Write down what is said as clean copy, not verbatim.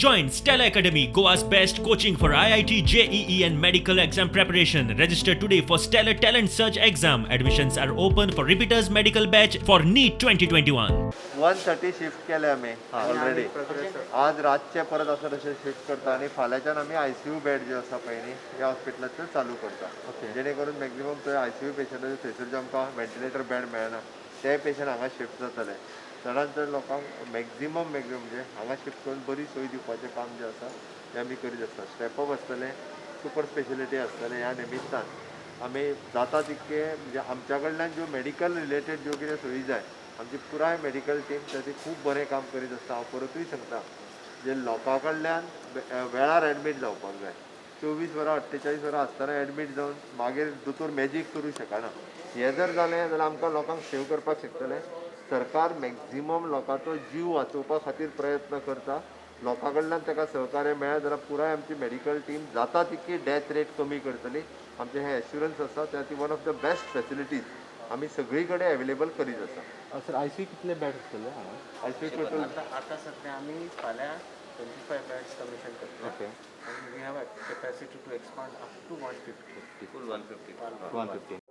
Join Stellar Academy, Goa's best coaching for IIT, JEE and medical exam preparation. Register today for Stellar Talent Search exam. Admissions are open for repeaters medical batch for NEET 2021. 130 shift केले आमी already. आज रातचे परत आसा तशें shift करता आनी फाल्यांच्यान आमी आयसीयू बेड जे आसा पळय न्ही, ह्या हॉस्पिटलांतल्यान चालू करता, जेणे करून मॅक्झिमम थंय आयसीयू पेशंट, थंयसर जे आमकां व्हेंटिलेटर बेड मेळना ते पेशंट हांगा शिफ्ट जातले. चडान चड लोकांक मॅक्झिमम मॅक्झिमम म्हणजे हांगा शिफ्ट करून बरी सोय दिवपाचें काम जें आसा तें आमी करीत आसता. स्टेपअप आसतलें, सुपर स्पेशलिटी आसतलें. ह्या निमित्तान आमी जाता तितके म्हणजे आमच्या कडल्यान ज्यो मेडिकल रिलेटेड ज्यो कितें सोयी जाय, आमची पुराय मेडिकल टीम ताचें खूब बरें काम करीत आसता. हांव परतूय सांगता, जे लोकां कडल्यान वेळार एडमीट जावपाक जाय. 24 वरां, 48 वरां आसतना एडमीट जावन मागीर दोतोर मॅजीक करूं शकना. हें जर जालें जाल्यार आमकां लोकांक सेव करपाक शकतलें. सरकार मॅक्झिमम लोकांचो जीव वाचोवपा खातीर प्रयत्न करता. लोकां कडल्यान ताका सहकार्य मेळत जाल्यार पुराय आमची मेडिकल टीम जाता तितकी डेथ रेट कमी करतली. आमचें हें एश्युरन्स आसा. त्या खातीर one of the best facilities आमी सगळी कडेन एवेलेबल करीत आसा. सर, आयसीयू कितले बेड आसतले हांगा? आयसीयू टोटल आतां सध्या आमी फाल्यां 25 बेड्स कमिशन करतले आनी we have a capacity to expand up to 150. Full 150. 150.